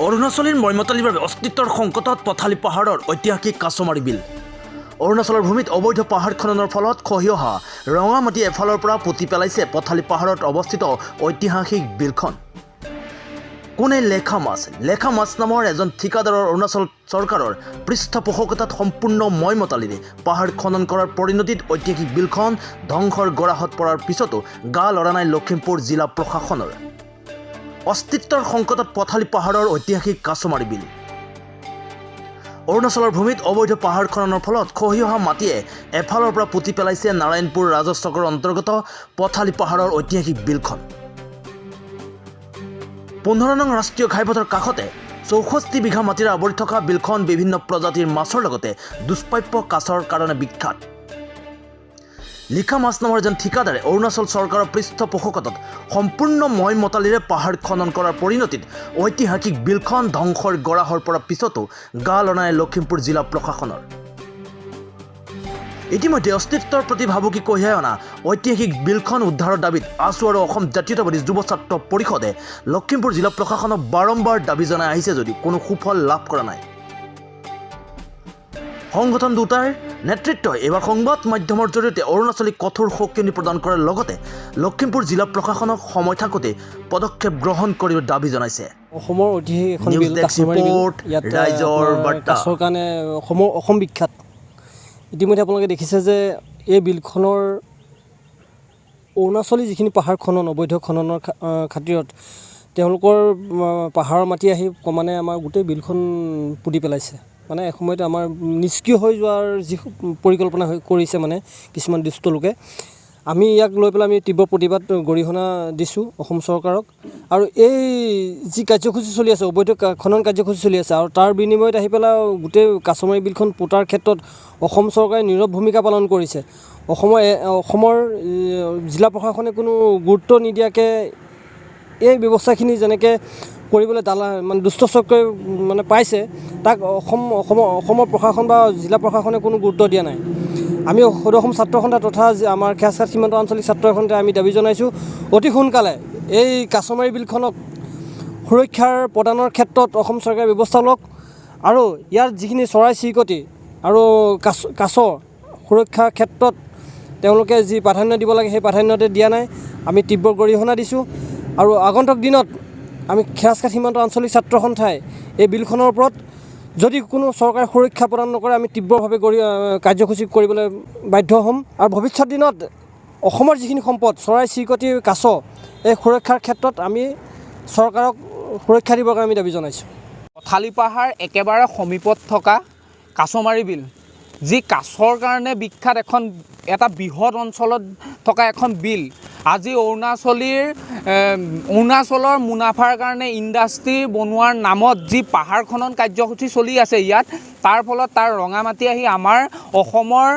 অৰুণাচলীৰ মৈমতালিৰ বাবে অস্তিত্বৰ সংকটত পথালি পাহাৰৰ ঐতিহাসিক কাছমাৰী বিল। অৰুণাচলৰ ভূমিত অবৈধ পাহাৰ খননৰ ফলত খহি অহা ৰঙা মাটি এফালৰ পৰা পুতি পেলাইছে পথালি পাহাৰত অৱস্থিত ঐতিহাসিক বিলখন। কোনে লেখা মাছ? লেখা মাছ নামৰ এজন ঠিকাদাৰৰ অৰুণাচল চৰকাৰৰ পৃষ্ঠপোষকতাত সম্পূৰ্ণ ময়মতালিৰে পাহাৰ খনন কৰাৰ পৰিণতিত ঐতিহাসিক বিলখন ধ্বংসৰ গৰাহত পৰাৰ পিছতো গা লৰা নাই লখিমপুৰ জিলা প্ৰশাসনৰ। অস্তিত্বৰ সংকটত পথালি পাহাৰৰ ঐতিহাসিক কাছমাৰী বিল। অৰুণাচলৰ ভূমিত অবৈধ পাহাৰ খননৰ ফলত খহি অহা মাটিয়ে এফালৰ পৰা পুতি পেলাইছে নাৰায়ণপুৰ ৰাজহ চক্ৰৰ অন্তৰ্গত পথালি পাহাৰৰ ঐতিহাসিক বিলখন। 15 নং ৰাষ্ট্ৰীয় ঘাইপথৰ কাষতে 64 বিঘা মাটিৰে আৱৰি থকা বিলখন বিভিন্ন প্ৰজাতিৰ মাছৰ লগতে দুষ্প্ৰাপ্য কাছৰ কাৰণে বিখ্যাত। লিখা মাছ নামৰ এজন ঠিকাদাৰে অৰুণাচল চৰকাৰৰ পৃষ্ঠপোষকতাত সম্পূৰ্ণ ময়মতালিৰে পাহাৰ খনন কৰাৰ পৰিণতিত ঐতিহাসিক বিলখন ধ্বংসৰ গৰাহৰ পৰাৰ পিছতো গা লৰা নাই লখিমপুৰ জিলা প্ৰশাসনৰ। ইতিমধ্যে অস্তিত্বৰ প্ৰতি ভাবুকি কঢ়িয়াই অনা ঐতিহাসিক বিলখন উদ্ধাৰৰ দাবীত আছু আৰু অসম জাতীয়তাবাদী যুৱ ছাত্ৰ পৰিষদে লখিমপুৰ জিলা প্ৰশাসনক বাৰম্বাৰ দাবী জনাই আহিছে যদিও কোনো সুফল লাভ কৰা নাই। সংগঠন দুটাৰ নেতৃত্বই এইবাৰ সংবাদ মাধ্যমৰ জৰিয়তে অৰুণাচলীক কঠোৰ সকীয়নি প্ৰদান কৰাৰ লগতে লখিমপুৰ জিলা প্ৰশাসনক সময় থাকোঁতে পদক্ষেপ গ্ৰহণ কৰিব দাবী জনাইছে। অসমৰ ঐতিহাসিক এখন নিউজ বিল ডেস্ক কাছমাৰী বিল। ৰিপৰ্ট, ইয়াত ৰাইজৰ আপোনাৰ বাৰ্তা। কাছৰ কাৰণে অসম বিখ্যাত। ইতিমধ্যে আপোনালোকে দেখিছে যে এই বিলখনৰ অৰুণাচলী যিখিনি পাহাৰ খনন, অবৈধ খননৰ খাতিৰত তেওঁলোকৰ পাহাৰৰ মাটি আহি ক্ৰমান্বয়ে আমাৰ গোটেই বিলখন পুতি পেলাইছে। মানে এসময়ত আমাৰ নিষ্ক্ৰিয় হৈ যোৱাৰ যি পৰিকল্পনা হৈ কৰিছে, মানে কিছুমান দুষ্ট লোকে, আমি ইয়াক লৈ পেলাই আমি তীব্ৰ প্ৰতিবাদ, গৰিহণা দিছোঁ অসম চৰকাৰক। আৰু এই যি কাৰ্যসূচী চলি আছে, অবৈধ খনন কাৰ্যসূচী চলি আছে আৰু তাৰ বিনিময়ত আহি পেলাই গোটেই কাছমাৰী বিলখন পোতাৰ ক্ষেত্ৰত অসম চৰকাৰে নীৰৱ ভূমিকা পালন কৰিছে। অসমৰ জিলা প্ৰশাসনে কোনো গুৰুত্ব নিদিয়াকৈ এই ব্যৱস্থাখিনি যেনেকৈ কৰিবলৈ দালা মানে দুষ্ট চক্ৰই মানে পাইছে, তাক অসম অসমৰ অসমৰ প্ৰশাসন বা জিলা প্ৰশাসনে কোনো গুৰুত্ব দিয়া নাই। আমি সদৌ অসম ছাত্ৰ সন্থা তথা আমাৰ খেৰাজখাট সীমান্ত আঞ্চলিক ছাত্ৰ সন্থাই আমি দাবী জনাইছোঁ, অতি সোনকালে এই কাছমাৰী বিলখনক সুৰক্ষাৰ প্ৰদানৰ ক্ষেত্ৰত অসম চৰকাৰে ব্যৱস্থা লওক আৰু ইয়াৰ যিখিনি চৰাই চিৰিকটি আৰু কাছ সুৰক্ষাৰ ক্ষেত্ৰত তেওঁলোকে যি প্ৰাধান্য দিব লাগে, সেই প্ৰাধান্যতে দিয়া নাই। আমি তীব্ৰ গৰিহণা দিছোঁ আৰু আগন্তুক দিনত আমি খেৰাজখাট সীমান্ত আঞ্চলিক ছাত্ৰ সন্থাই এই বিলখনৰ ওপৰত যদি কোনো চৰকাৰে সুৰক্ষা প্ৰদান নকৰে, আমি তীব্ৰভাৱে কাৰ্যসূচী কৰিবলৈ বাধ্য হ'ম। আৰু ভৱিষ্যত দিনত অসমৰ যিখিনি সম্পদ, চৰাই চিৰিকটি, কাছ, এই সুৰক্ষাৰ ক্ষেত্ৰত আমি চৰকাৰক সুৰক্ষা দিবৰ কাৰণে আমি দাবী জনাইছোঁ। পথালি পাহাৰ একেবাৰে সমীপত থকা কাছমাৰী বিল, যি কাছৰ কাৰণে বিখ্যাত এখন এটা বৃহৎ অঞ্চলত থকা এখন বিল, আজি অৰুণাচলৰ মুনাফাৰ কাৰণে ইণ্ডাষ্ট্ৰী বনোৱাৰ নামত যি পাহাৰ খনন কাৰ্যসূচী চলি আছে ইয়াত, তাৰ ফলত তাৰ ৰঙা মাটি আহি আমাৰ অসমৰ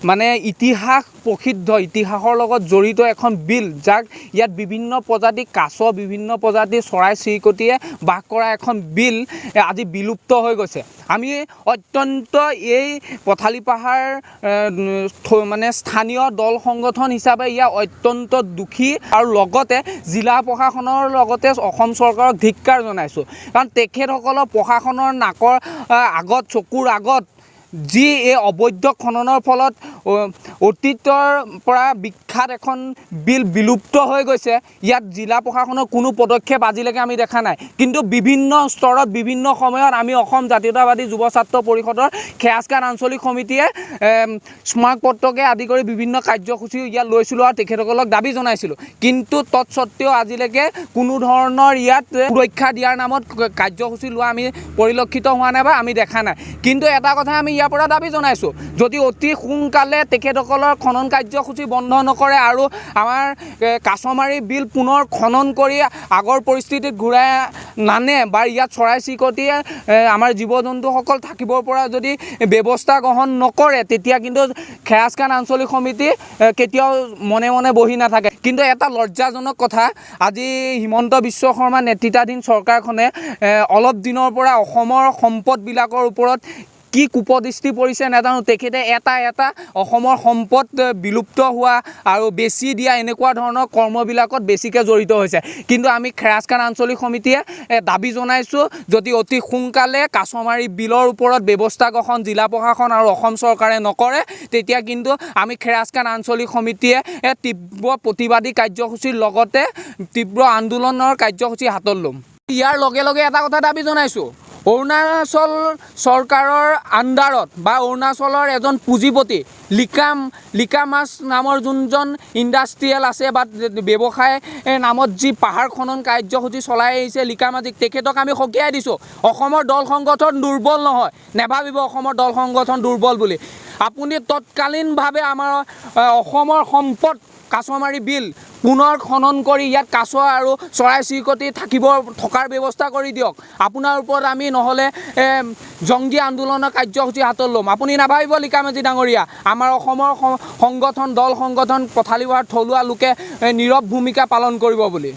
মানে ইতিহাস প্ৰসিদ্ধ, ইতিহাসৰ লগত জড়িত এখন বিল, যাক ইয়াত বিভিন্ন প্ৰজাতিৰ কাছ, বিভিন্ন প্ৰজাতিৰ চৰাই চিৰিকটিয়ে বাস কৰা এখন বিল আজি বিলুপ্ত হৈ গৈছে। আমি অত্যন্ত এই পথালি পাহাৰ মানে স্থানীয় দল সংগঠন হিচাপে ইয়াৰ অত্যন্ত দুখী আৰু লগতে জিলা প্ৰশাসনৰ লগতে অসম চৰকাৰক ধিক্কাৰ জনাইছোঁ। কাৰণ তেখেতসকলৰ প্ৰশাসনৰ নাকৰ আগত, চকুৰ আগত যি এই অবৈধ খননৰ ফলত অতীতৰ পৰা বিখ্যাত এখন বিল বিলুপ্ত হৈ গৈছে, ইয়াত জিলা প্ৰশাসনৰ কোনো পদক্ষেপ আজিলৈকে আমি দেখা নাই। কিন্তু বিভিন্ন স্তৰত বিভিন্ন সময়ত আমি অসম জাতীয়তাবাদী যুৱ ছাত্ৰ পৰিষদৰ খেৰাজখাট আঞ্চলিক সমিতিয়ে স্মাৰকপত্ৰকে আদি কৰি বিভিন্ন কাৰ্যসূচী ইয়াত লৈছিলোঁ আৰু তেখেতসকলক দাবী জনাইছিলোঁ। কিন্তু তৎসত্ত্বেও আজিলৈকে কোনো ধৰণৰ ইয়াত সুৰক্ষা দিয়াৰ নামত কাৰ্যসূচী লোৱা আমি পৰিলক্ষিত হোৱা নাই বা আমি দেখা নাই। কিন্তু এটা কথা আমি ইয়াৰ পৰা দাবী জনাইছোঁ, যদি অতি সোনকালে তেখেতসকলৰ খনন কাৰ্যসূচী বন্ধ নকৰে আৰু আমাৰ কাছমাৰী বিল পুনৰ খনন কৰি আগৰ পৰিস্থিতিত ঘূৰাই নানে বা ইয়াত চৰাই চিৰিকটিয়ে, আমাৰ জীৱ জন্তুসকল থাকিব পৰা যদি ব্যৱস্থা গ্ৰহণ নকৰে, তেতিয়া কিন্তু খেৰাজখাট আঞ্চলিক সমিতি কেতিয়াও মনে মনে বহি নাথাকে। কিন্তু এটা লজ্জাজনক কথা, আজি হিমন্ত বিশ্ব শৰ্মা নেতৃত্বাধীন চৰকাৰখনে অলপ দিনৰ পৰা অসমৰ সম্পদবিলাকৰ ওপৰত কি কুপদৃষ্টি পৰিছে নাজানো, তেখেতে এটা এটা অসমৰ সম্পদ বিলুপ্ত হোৱা আৰু বেচি দিয়া এনেকুৱা ধৰণৰ কৰ্মবিলাকত বেছিকৈ জড়িত হৈছে। কিন্তু আমি খেৰাজখান আঞ্চলিক সমিতিয়ে দাবী জনাইছোঁ, যদি অতি সোনকালে কাছমাৰী বিলৰ ওপৰত ব্যৱস্থা গ্ৰহণ জিলা প্ৰশাসন আৰু অসম চৰকাৰে নকৰে, তেতিয়া কিন্তু আমি খেৰাজখান আঞ্চলিক সমিতিয়ে তীব্ৰ প্ৰতিবাদী কাৰ্যসূচীৰ লগতে তীব্ৰ আন্দোলনৰ কাৰ্যসূচী হাতত ল'ম। ইয়াৰ লগে লগে এটা কথা দাবী জনাইছোঁ, অৰুণাচল চৰকাৰৰ আণ্ডাৰত বা অৰুণাচলৰ এজন পুঁজিপতি লিকামাছ নামৰ যোনজন ইণ্ডাষ্ট্ৰিয়েল আছে বা ব্যৱসায় নামত যি পাহাৰ খনন কাৰ্যসূচী চলাই আহিছে লিকামাজিক, তেখেতক আমি সকীয়াই দিছোঁ, অসমৰ দল সংগঠন দুৰ্বল নহয়, নেভাবিব অসমৰ দল সংগঠন দুৰ্বল বুলি। আপুনি তৎকালীনভাৱে আমাৰ অসমৰ সম্পদ কাছমাৰী বিল পুনৰ খনন কৰি ইয়াত কাছ আৰু চৰাই চিৰিকটি থকাৰ ব্যৱস্থা কৰি দিয়ক। আপোনাৰ ওপৰত আমি নহ'লে জংগী আন্দোলনৰ কাৰ্যসূচী হাতত ল'ম। আপুনি নাভাবিব লিকামাজি ডাঙৰীয়া, আমাৰ অসমৰ সংগঠন, দল সংগঠন, পথালি পাহাৰ থলুৱা লোকে নীৰৱ ভূমিকা পালন কৰিব বুলি।